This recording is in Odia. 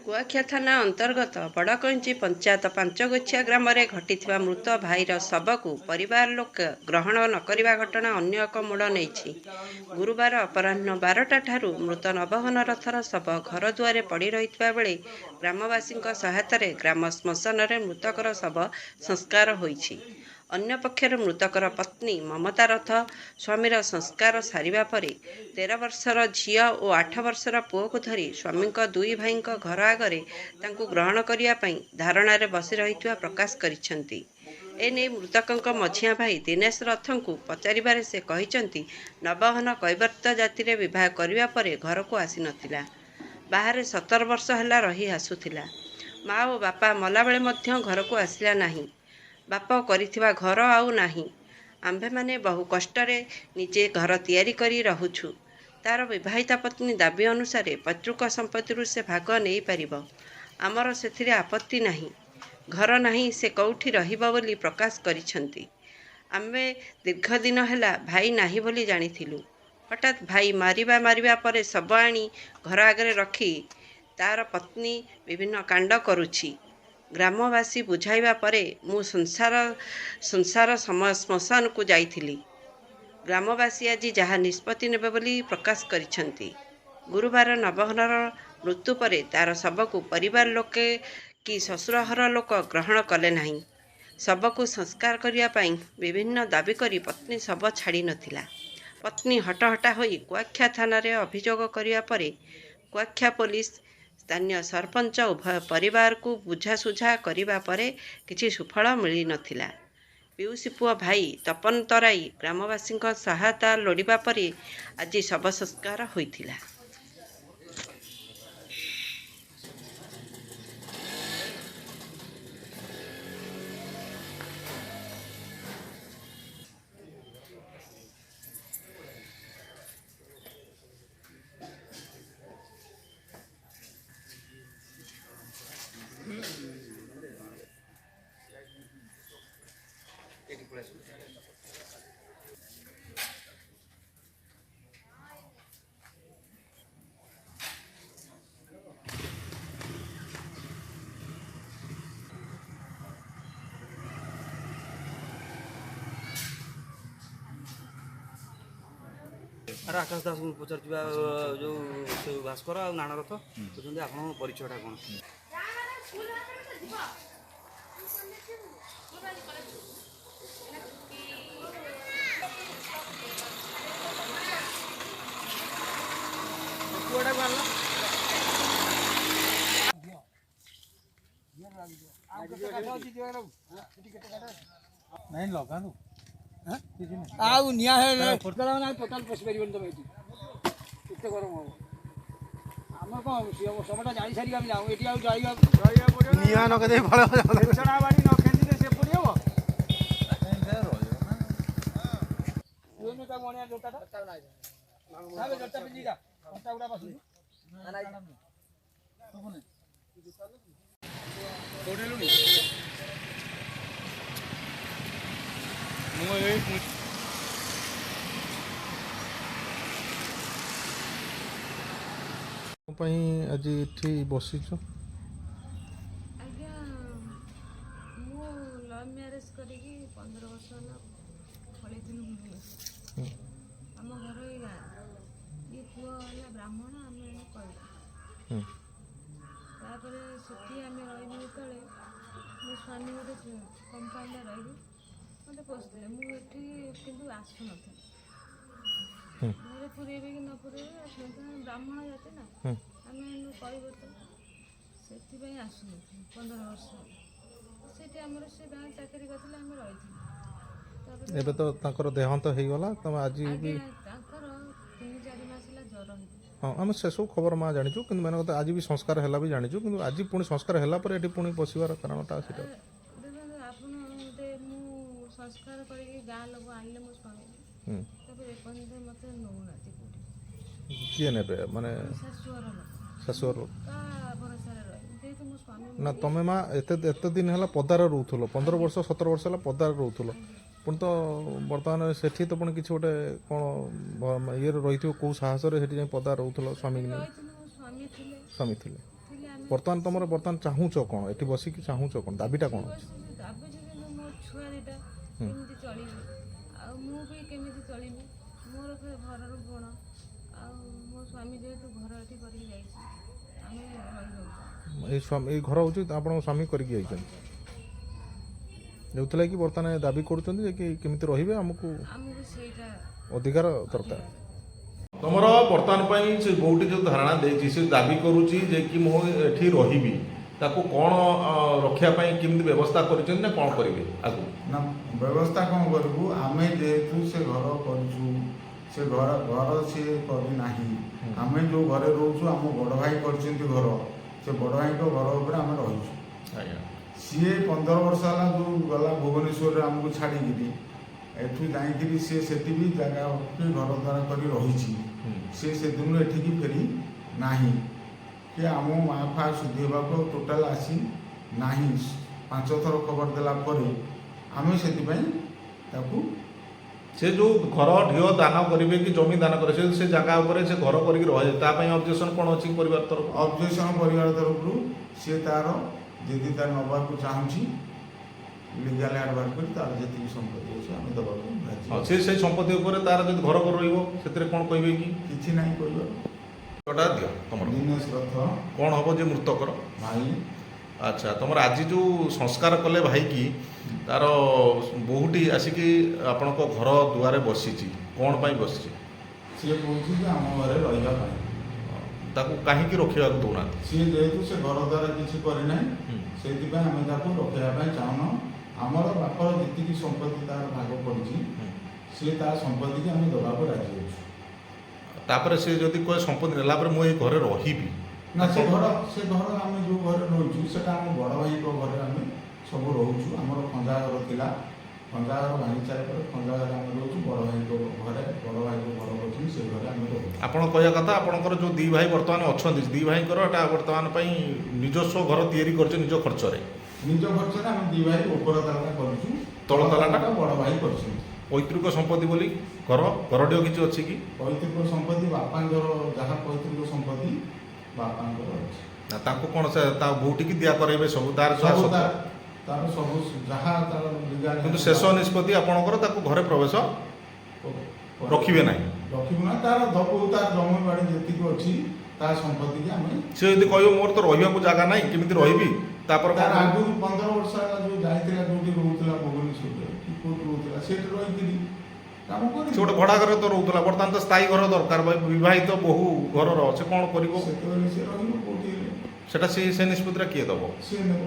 କୁଆଖିଆ ଥାନା ଅନ୍ତର୍ଗତ ବଡ଼କଇଁଚି ପଞ୍ଚାୟତ ପାଞ୍ଚଗୋଛିଆ ଗ୍ରାମରେ ଘଟିଥିବା ମୃତ ଭାଇର ଶବକୁ ପରିବାର ଲୋକେ ଗ୍ରହଣ ନକରିବା ଘଟଣା ଅନ୍ୟ ଏକ ମୋଡ଼ ନେଇଛି। ଗୁରୁବାର ଅପରାହ୍ନ 12ଟା ଠାରୁ ମୃତ ନବଘନ ରଥର ଶବ ଘର ଦୁଆରେ ପଡ଼ି ରହିଥିବା ବେଳେ ଗ୍ରାମବାସୀଙ୍କ ସହାୟତାରେ ଗ୍ରାମ ଶ୍ମଶାନରେ ମୃତକର ଶବ ସଂସ୍କାର ହୋଇଛି। ଅନ୍ୟପକ୍ଷରେ ମୃତକର ପତ୍ନୀ ମମତା ରଥ ସ୍ୱାମୀର ସଂସ୍କାର ସାରିବା ପରେ 13 ବର୍ଷର ଝିଅ ଓ 8 ବର୍ଷର ପୁଅକୁ ଧରି ସ୍ୱାମୀଙ୍କ ଦୁଇ ଭାଇଙ୍କ ଘର ଆଗରେ ତାଙ୍କୁ ଗ୍ରହଣ କରିବା ପାଇଁ ଧାରଣାରେ ବସି ରହିଥିବା ପ୍ରକାଶ କରିଛନ୍ତି। ଏନେଇ ମୃତକଙ୍କ ମଝିଆ ଭାଇ ଦିନେଶ ରଥଙ୍କୁ ପଚାରିବାରେ ସେ କହିଛନ୍ତି, ନବଘନ କୈବର୍ତ୍ତ ଜାତିରେ ବିବାହ କରିବା ପରେ ଘରକୁ ଆସିନଥିଲା। ବାହାରେ 17 ବର୍ଷ ହେଲା ରହି ଆସୁଥିଲା। ମା ଓ ବାପା ମଲାବେଳେ ମଧ୍ୟ ଘରକୁ ଆସିଲା ନାହିଁ। ବାପ କରିଥିବା ଘର ଆଉ ନାହିଁ। ଆମ୍ଭେମାନେ ବହୁ କଷ୍ଟରେ ନିଜେ ଘର ତିଆରି କରି ରହୁଛୁ। ତା'ର ବିବାହିତା ପତ୍ନୀ ଦାବି ଅନୁସାରେ ପୈତୃକ ସମ୍ପତ୍ତିରୁ ସେ ଭାଗ ନେଇପାରିବ। ଆମର ସେଥିରେ ଆପତ୍ତି ନାହିଁ। ଘର ନାହିଁ, ସେ କୋଉଠି ରହିବ ବୋଲି ପ୍ରକାଶ କରିଛନ୍ତି। ଆମେ ଦୀର୍ଘଦିନ ହେଲା ଭାଇ ନାହିଁ ବୋଲି ଜାଣିଥିଲୁ। ହଠାତ୍ ଭାଇ ମାରିବା ମାରିବା ପରେ ଶବ ଆଣି ଘର ଆଗରେ ରଖି ତା'ର ପତ୍ନୀ ବିଭିନ୍ନ କାଣ୍ଡ କରୁଛି। ଗ୍ରାମବାସୀ ବୁଝାଇବା ପରେ ମୁଁ ସଂସାର ସଂସାର ଶ୍ମଶାନକୁ ଯାଇଥିଲି। ଗ୍ରାମବାସୀ ଆଜି ଯାହା ନିଷ୍ପତ୍ତି ନେବେ ବୋଲି ପ୍ରକାଶ କରିଛନ୍ତି। ଗୁରୁବାର ନବଘନର ମୃତ୍ୟୁ ପରେ ତା'ର ଶବକୁ ପରିବାର ଲୋକେ କି ଶ୍ୱଶୁରଘର ଲୋକ ଗ୍ରହଣ କଲେ ନାହିଁ। ଶବକୁ ସଂସ୍କାର କରିବା ପାଇଁ ବିଭିନ୍ନ ଦାବି କରି ପତ୍ନୀ ଶବ ଛାଡ଼ି ନଥିଲା। ପତ୍ନୀ ହଟହଟା ହୋଇ କୁଆଖିଆ ଥାନାରେ ଅଭିଯୋଗ କରିବା ପରେ କୁଆଖିଆ ପୋଲିସ, ସ୍ଥାନୀୟ ସରପଞ୍ଚ ଉଭୟ ପରିବାରକୁ ବୁଝାସୁଝା କରିବା ପରେ କିଛି ସୁଫଳ ମିଳିନଥିଲା। ପିଉସୀ ପୁଅ ଭାଇ ତପନ ତରାଇ ଗ୍ରାମବାସୀଙ୍କ ସହାୟତା ଲୋଡ଼ିବା ପରେ ଆଜି ଶବ ସଂସ୍କାର ହୋଇଥିଲା। ଆରେ ଆକାଶ ଦାସଙ୍କୁ ପଚାରୁଥିବା ଯେଉଁ ସେ ଭାସ୍କର ଆଉ ନାଣ ରଥ କହୁଛନ୍ତି, ଆପଣଙ୍କ ପରିଚୟଟା କ'ଣ? ନାଇଁ, ଲଗାନ୍ତୁ। ଆଉ ନିଆଁ ହେଲେ ଟୋଟାଲ ପଶି ପାରିବନି ତମେ ଏଠି, ଏତେ ଗରମ ହବ। ଆମେ କ'ଣ ସମୟଟା ଜାଣି ସାରିକି ଆମେ ଯାଉ ଏଠି, ଆଉ ଯାଇବା ନିଆଁ ଲଗେଇ ଦେଇ ପଳେଇବ। ବାଡ଼ି ନ ଖେଞ୍ଚିଲେ ସେ ପୋଡ଼ି ହବ। ତାକୁ ଆଣିବା ଜୋତାଟା, ଜୋତା ପିନ୍ଧିକି ଯା, କଣ୍ଟା ଗୁଡ଼ା ବସୁଛି। କୋଉଠି ହେଲୁଣି? ମୁଁ ଏଇ ପାଇଁ ଆଜି ଏଠି ବସିଛୁ। ଆଜ୍ଞା, ମୁଁ ଲଭ୍ ମ୍ୟାରେଜ୍ କରିକି 15 ବର୍ଷ ହେଲା ପଳେଇଥିଲୁ ଭୁବନେଶ୍ୱର। ଆମ ଘର ଏଇ ଗାଁ। ଇଏ ପୁଅ ହେଲା ବ୍ରାହ୍ମଣ, ଆମେ କହିଲୁ। ତାପରେ ସେଠି ଆମେ ରହିଲୁ। ଯେତେବେଳେ ମୋ ସ୍ୱାମୀ ଗୋଟେ କମ୍ପାନୀରେ ରହିଲି, ମୋତେ ପୋଷୁଥିଲେ। ମୁଁ ଏଠି କିନ୍ତୁ ଆସୁନଥିଲି। ଘରେ ପୁରେଇବେ କି ନ ପୁରେଇବେ, ଆସୁନଥିଲି। ଆମେ ବ୍ରାହ୍ମଣ ଜାତି ନା, ଆମେ ହେଲୁ କୈବର୍ତ୍ତ, ସେଥିପାଇଁ ଆସୁନଥିଲୁ 15 ବର୍ଷ ହେଲା। ସେଠି ଆମର ସେ ଗାଁ ଚାକିରି କରିଥିଲେ, ଆମେ ରହିଥିଲୁ। ତାପରେ ଏବେ ତ ତାଙ୍କର ଦେହାନ୍ତ ହେଇଗଲା, ତମେ ଆଜି ବି ଆଜ୍ଞା, ତାଙ୍କର 3-4 ମାସ ହେଲା ଜ୍ୱର ହେଇଥିଲା। ହଁ, ଆମେ ସେସବୁ ଖବର ମା ଜାଣିଛୁ, କିନ୍ତୁ ମେନ୍ କଥା ଆଜି ବି ସଂସ୍କାର ହେଲା ବି ଜାଣିଛୁ, କିନ୍ତୁ ଆଜି ପୁଣି ସଂସ୍କାର ହେଲା ପରେ ଏଠି ପୁଣି ବସିବାର କାରଣଟା ସେଇଟା। ଦେଖନ୍ତୁ ଆପଣ, ଗୋଟେ ମୁଁ ସଂସ୍କାର କରିକି ଗାଁ ଲୋକ ଆଣିଲେ ମୋ ସ୍ୱାମୀ, ତାପରେ ଏପର୍ଯ୍ୟନ୍ତ ମୋତେ ନେଉନାହାନ୍ତି କୋଉଠି। କିଏ ନେବେ ମାନେ? ଶାଶୁଘର ଲୋକ। ଶାଶୁଘର ଲୋକ। କାହା ଭରସାରେ ରହିବି, ଯେହେତୁ ମୋ ସ୍ୱାମୀ ନା, ତମେ ମା ଏତେ ଏତେ ଦିନ ହେଲା ପଦାରେ ରହୁଥିଲ, 15 ବର୍ଷ 17 ବର୍ଷ ହେଲା ପଦାରେ ରହୁଥିଲ। ପୁଣି ତ ବର୍ତ୍ତମାନ ସେଠି ତ ପୁଣି କିଛି ଗୋଟେ କ'ଣ ଇଏରେ ରହିଥିବ, କେଉଁ ସାହସରେ ସେଠି ଯାଇ ପଦା ରହୁଥିଲ ସ୍ୱାମୀକି ନେଇ? ରହିଥିଲୁ, ମୋ ସ୍ୱାମୀ ଥିଲେ। ସ୍ୱାମୀ ଥିଲେ। ଥିଲେ ଆମେ। ବର୍ତ୍ତମାନ ତମର ବର୍ତ୍ତମାନ ଚାହୁଁଛ କ'ଣ? ଏଠି ବସିକି ଚାହୁଁଛ କ'ଣ? ଦାବିଟା କ'ଣ ଅଛି? ବସିଛୁ, ଦାବିଛୁ, କିନ୍ତୁ ମୋ ଛୁଆ ଦୁଇଟା କେମିତି ଚଳିବେ ଆଉ ମୁଁ ବି କେମିତି ଚଳିବି? ମୋର ଫେର ଘରର ଗୁଣ ଆଉ ମୋ ସ୍ୱାମୀ ଯେହେତୁ ଘର ଏଠି କରିକି ଯାଇଛି, ଆମେ ରହିବାକୁ ଏଇ ସ୍ୱାମୀ, ଏଇ ଘର ହେଉଛି ଆପଣଙ୍କ ସ୍ୱାମୀ କରିକି ଯାଇଛନ୍ତି, ଯେଉଁଥିଲାଗି ବର୍ତ୍ତମାନ ଦାବି କରୁଛନ୍ତି ଯେ କି କେମିତି ରହିବେ ଆମକୁ। ଆମକୁ ସେଇଟା ଅଧିକାର ଦରକାର। ତମର ବର୍ତ୍ତମାନ ପାଇଁ ସେ ବୋଉଟି ଯେଉଁ ଧାରଣା ଦେଇଛି, ସେ ଦାବି କରୁଛି ଯେ କି ମୁଁ ଏଠି ରହିବି, ତାକୁ କ'ଣ ରଖିବା ପାଇଁ କେମିତି ବ୍ୟବସ୍ଥା କରିଛନ୍ତି ନା କ'ଣ କରିବେ ଆଗକୁ? ନା, ବ୍ୟବସ୍ଥା କ'ଣ କରିବୁ ଆମେ? ଯେହେତୁ ସେ ଘର କରିଛୁ, ସେ ଘର ସିଏ କରିନାହିଁ। ଆମେ ଯେଉଁ ଘରେ ରହୁଛୁ, ଆମ ବଡ଼ ଭାଇ କରିଛନ୍ତି ଘର, ସେ ବଡ଼ ଭାଇଙ୍କ ଘର ଉପରେ ଆମେ ରହିଛୁ। ସିଏ 15 ବର୍ଷ ହେଲା ଯେଉଁ ଗଲା ଭୁବନେଶ୍ୱରରେ ଆମକୁ ଛାଡ଼ିକିରି, ଏଠୁ ଯାଇକିରି ସିଏ ସେଠି ବି ଜାଗା ବି ଘର ଦ୍ୱାର କରି ରହିଛି। ସିଏ ସେଦିନୁ ଏଠିକି ଫେରି ନାହିଁ କି ଆମ ମା ଫା ଶୁଦ୍ଧି ହେବାକୁ ଟୋଟାଲ ଆସି ନାହିଁ। 5 ଥର ଖବର ଦେଲା ପରେ ଆମେ ସେଥିପାଇଁ ତାକୁ ସେ ଯେଉଁ ଘର ଢିଅ ଦାନ କରିବେ କି ଜମି ଦାନ କରିବେ, ସେ ଜାଗା ଉପରେ ସେ ଘର କରିକି ରହେ, ତା ପାଇଁ ଅବଜେକ୍ସନ କ'ଣ ଅଛି ପରିବାର ତରଫରୁ? ଅବଜେକ୍ସନ ପରିବାର ତରଫରୁ, ସିଏ ତାର ଯଦି ତାର ନେବାକୁ ଚାହୁଁଛି, ଲିଗାଲ ଆଡ଼ଭାଇସ୍ କରି ତାର ଯେତିକି ସମ୍ପତ୍ତି ଅଛି ଆମେ ଦେବାକୁ ରାଜି। ହଁ, ସେ ସେଇ ସମ୍ପତ୍ତି ଉପରେ ତାର ଯଦି ଘର କରି ରହିବ, ସେଥିରେ କ'ଣ କହିବେ କି? କିଛି ନାହିଁ କହିବାର। ଟା ଦିଅ ତମର। ଦିନେଶ ରଥ। କ'ଣ ହବ ଯେ ମୃତକର? ଭାଇ। ଆଚ୍ଛା, ତମର ଆଜି ଯେଉଁ ସଂସ୍କାର କଲେ ଭାଇକି, ତାର ବୋହୂଟି ଆସିକି ଆପଣଙ୍କ ଘର ଦୁଆରେ ବସିଛି, କ'ଣ ପାଇଁ ବସିଛି? ସିଏ କହୁଛି ଯେ ଆମ ଘରେ ରହିବା ପାଇଁ। ତାକୁ କାହିଁକି ରଖିବାକୁ ଦଉନାହାନ୍ତି? ସିଏ ଯେହେତୁ ସେ ଘର ଦ୍ୱାରା କିଛି କରିନାହିଁ, ସେଇଥିପାଇଁ ଆମେ ତାକୁ ରଖିବା ପାଇଁ ଚାହୁଁନୁ। ଆମର ବାପର ଯେତିକି ସମ୍ପତ୍ତି ତାର ଭାଗ ପଡ଼ିଛି, ସିଏ ତା ସମ୍ପତ୍ତିକି ଆମେ ଦେବାକୁ ରାଜି ଅଛୁ। ତାପରେ ସେ ଯଦି କହେ ସମ୍ପତ୍ତି ନେଲା ପରେ ମୁଁ ଏଇ ଘରେ ରହିବି? ନା, ସେ ଘର ଆମେ ଯେଉଁ ଘରେ ରହୁଛୁ, ସେଟା ଆମ ବଡ଼ ଭାଇଙ୍କ ଘରେ ଆମେ ସବୁ ରହୁଛୁ। ଆମର ଖଞ୍ଜା ଘର ଥିଲା, ଖଞ୍ଜା ଘର ଭାଙ୍ଗି ସାରିଲା ପରେ ଖଞ୍ଜା ଘରେ ଆମେ ରହୁଛୁ। ବଡ଼ ଭାଇଙ୍କ ଘରେ, ବଡ଼ ଭାଇ ଯେଉଁ ଘର କରିଛନ୍ତି, ସେ ଘରେ ଆମେ ରହୁଛୁ। ଆପଣ କହିବା କଥା, ଆପଣଙ୍କର ଯେଉଁ ଦୁଇ ଭାଇ ବର୍ତ୍ତମାନ ଅଛନ୍ତି, ଦୁଇ ଭାଇଙ୍କର ଏଟା ବର୍ତ୍ତମାନ ପାଇଁ ନିଜସ୍ୱ ଘର ତିଆରି କରିଛନ୍ତି ନିଜ ଖର୍ଚ୍ଚରେ? ନିଜ ଖର୍ଚ୍ଚରେ ଆମେ ଦୁଇ ଭାଇ ଉପର ତାଲାଟା କରିଛୁ। ତଳ ତାଲାଟା? ବଡ଼ ଭାଇ କରିଛନ୍ତି। ପୈତୃକ ସମ୍ପତ୍ତି ବୋଲି ଘର ଘରଟିଅ କିଛି ଅଛି କି? ପୈତୃକ ସମ୍ପତ୍ତି ବାପାଙ୍କର, ଯାହା ପୈତୃକ ସମ୍ପତ୍ତି ବାପାଙ୍କର ଅଛି। ନା, ତାକୁ କ'ଣ ସେ ତା ବୋଉଟିକି ଦିଆ କରାଇବେ ସବୁ ତାର ଯାହା ସବୁ ସତ୍ୟ? ତାର ସବୁ ଯାହା ତାର ଲିଗାଲ। କିନ୍ତୁ ଶେଷ ନିଷ୍ପତ୍ତି ଆପଣଙ୍କର, ତାକୁ ଘରେ ପ୍ରବେଶ ରଖିବେ ନାହିଁ? ରଖିବୁ ନା, ତାର ଦବୁ, ତାର ଜମି ବାଡ଼ି ଯେତିକି ଅଛି ତା ସମ୍ପତ୍ତିକି ଆମେ ସେ ଯଦି କହିବ ମୋର ତ ରହିବାକୁ ଜାଗା ନାହିଁ, କେମିତି ରହିବି, ତାପରେ ତାର କ'ଣ? ଆଗରୁ 15 ବର୍ଷ ହେଲା ଯୋଉ ଯାଇଥିଲା, ଯୋଉଠି ରହୁଥିଲା ଭୁବନେଶ୍ୱରରେ କି କୋଉଠି ରହୁଥିଲା, ସେଇଠି ରହିକିରି କାମ କରି ସେ ଗୋଟେ ଭଡ଼ା ଘରେ ତ ରହୁଥିଲା, ବର୍ତ୍ତମାନ ତ ସ୍ଥାୟୀ ଘର ଦରକାର। ବିବାହିତ ବୋହୂ ଘରର ସେ କ'ଣ କରିବ? ସେତେବେଳେ ସେ ରହିବ କୋଉଠି ହେଲେ। ସେଟା ସେ ନିଷ୍ପତ୍ତିଟା କିଏ ଦବ? ସିଏ ନେବ।